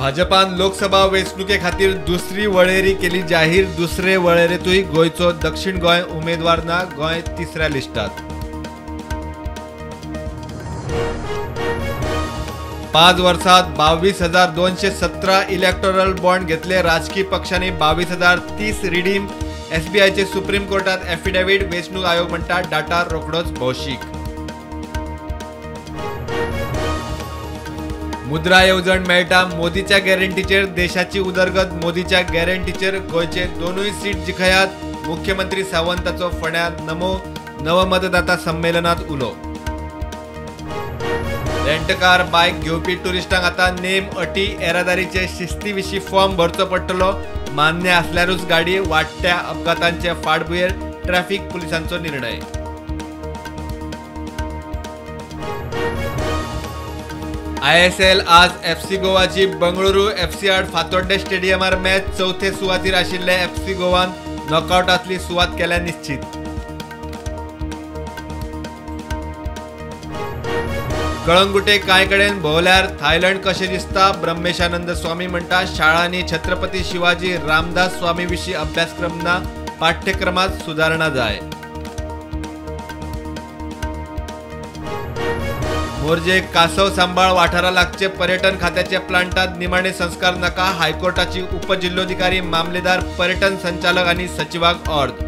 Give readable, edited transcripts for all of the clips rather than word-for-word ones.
भाजपान लोकसभा वेंचणुके खातीर दुसरी वळेरी केली जाहीर. दुसरे वळेरेंतूय गोंयचो दक्षिण गोंय उमेदवार ना. गोंय तिसऱ्या लिस्टात. 5 वर्सात 22,217 इलेक्टोरल बॉन्ड घेतले. राजकी पक्षांनी 22,030 रिडीम. एसबीआयचे सुप्रीम कोर्टात एफिडेव्हिट. वेंचणूक आयोग म्हणटा डाटा रोखडोच भौशीक. मुद्रा येवजण मेळटा मोदीच्या गॅरंटीचेर. देशाची उदरगत मोदीच्या गॅरंटीचेर. गोंयचे 2 सीट जिखयात. मुख्यमंत्री सावंताचो फोंड्यां नमो नवमतदाता संमेलनात उलो. रेंटकार बायक घेवपी टुरिस्टांक आतां नेम अटी येरादारीचे शिस्ती विशीं फॉर्म भरचो पडटलो. मान्य आसल्यारूच गाडी. वाडट्या अपघातांचे फाटभुंयेर ट्रॅफिक पुलिसांचो निर्णय. ISL आज FC गोवाची बंगळुरू FC आड फातोड्डें स्टेडियमार मॅच. चवथे सुवातीर आशिल्ले FC गोवान नॉकआवटांतली सुवात केल्या निश्चित. कळंगुटे कांय कडेन भोंवल्यार थायलंड कशें दिसता. ब्रह्मेशानंद स्वामी म्हणटा शाळांनी छत्रपती शिवाजी रामदास स्वामी विशीं अभ्यासक्रम ना. पाठ्यक्रमात सुदारणा जाय. मोरजे कासव सांबाळ वाठारा लागचे पर्यटन खात्याच्या प्लांटात निमाणे संस्कार नाका. हायकोर्टाची उपजिल्होधिकारी, मामलेदार, पर्यटन संचालक आनी सचिवाक ऑर्द.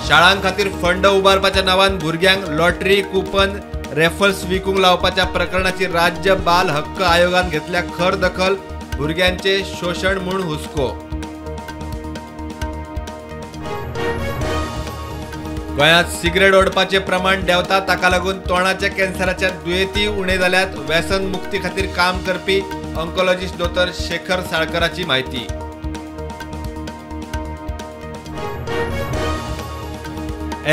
शाळां खातीर फंड उबारपाच्या नावान भुरग्यांक लॉटरी, कुपन, रेफल्स विकूंक लावपाच्या प्रकरणाची राज्य बाल हक्क आयोगान घेतल्या खर दखल. भुरग्यांचे शोशण म्हूण हुस्को. गोंयांत सिगरेट ओडपाचें प्रमाण देंवता. ताका लागून तोंडाच्या कॅन्सराच्या दुयेंती उणे जाल्यात. व्यसन मुक्ती खातीर काम करपी ऑन्कोलॉजिस्ट दोतोर शेखर साळकराची म्हायती.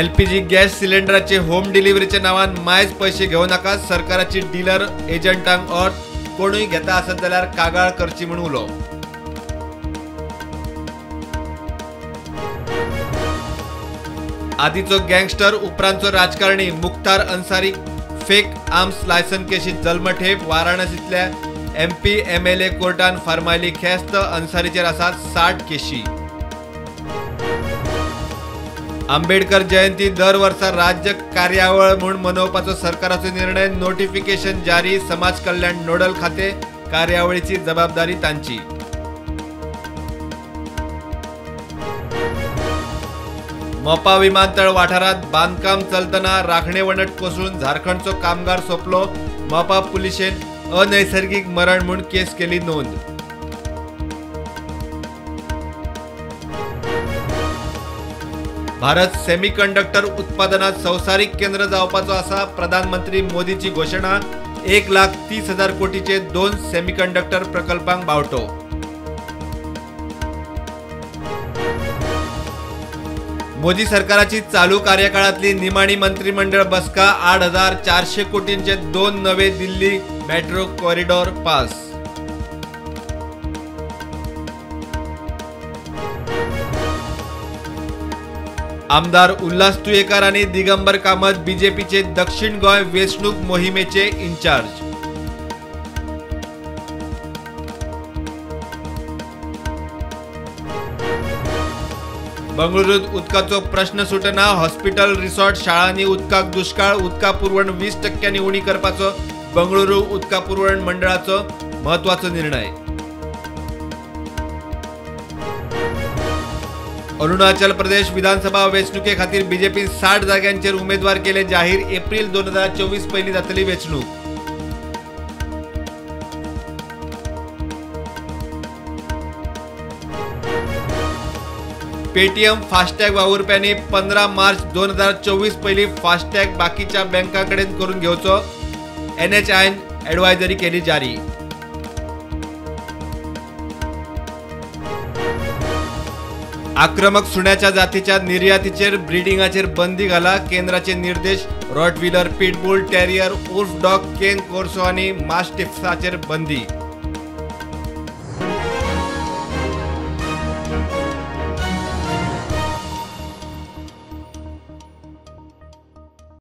एलपीजी गॅस सिलिंडराचे होम डिलिव्हरीच्या नावान मायज पैसे घेवं नाका. सरकाराची डिलर एजंटांक ऑर्द. कोणूय घेता आसत जाल्यार कागाळ करची म्हूण उलो. आदीचो गँगस्टर उपरांतचो राजकारणी Mukhtar Ansari fake arms licence केशीत जल्मठेप. वाराणसींतल्या MP MLA कोर्टान फर्मायली ख्यास्त. अन्सारीचेर आसात 60 केशी. आंबेडकर जयंती दर वर्सा राज्य कार्यावळ म्हूण मनोवपाचो सरकाराचो निर्णय. नोटिफिकेशन जारी. समाज कल्याण नोडल खाते कार्यावळीची जबाबदारी तांची. मोपा विमानतळ वाठारात बांदकाम चलतना राखणे वणट कोसळून झारखंडचो कामगार सोंपलो. मोपा पुलिशेन अनैसर्गिक मरण म्हूण केस केली नोंद. भारत सेमीकंडक्टर उत्पादनात संवसारीक केंद्र जावपाचो आसा. प्रधानमंत्री मोदीची घोशणा. 1,30,000 कोटीचे 2 सेमीकंडक्टर प्रकल्पांक बावटो. मोदी सरकाराची चालू कार्यकाळातली निमाणी मंत्रिमंडळ बसका. 8,400 कोटींचे 2 नवे दिल्ली मेट्रो कॉरिडॉर पास. आमदार उल्हास तुयेकर आणि दिगंबर कामत बीजेपीचे दक्षिण गोंय वेंचणूक मोहिमेचे इन्चार्ज. बंगळुरूत उदकाचो प्रश्न सुटना. हॉस्पिटल, रिसॉर्ट, शाळांनी उदकाक दुष्काळ. उदका पुरवण 20% उणी करपाचो बंगळुरू उदका पुरवण मंडळाचो म्हत्वाचो निर्णय. अरुणाचल प्रदेश विधानसभा वेंचणुके खातीर बीजेपीन 60 जाग्यांचेर उमेदवार केले जाहीर. एप्रिल 2024 पयलीं जातली वेंचणूक. पेटीएम फास्टॅग वावुरप्यांनी 15 मार्च 2024 पयलीं फास्टॅग बाकीच्या बँकां कडेन करून घेवचो. NHIन ॲडवायझरी केली जारी. आक्रमक सुण्याच्या जातीच्या निर्यातीचेर ब्रिडिंगाचेर बंदी घाला. केंद्राचे निर्देश. Rottweiler, pitbull, terrier, wolf dog, Cane Corso आनी मास्टिफ्साचेर बंदी.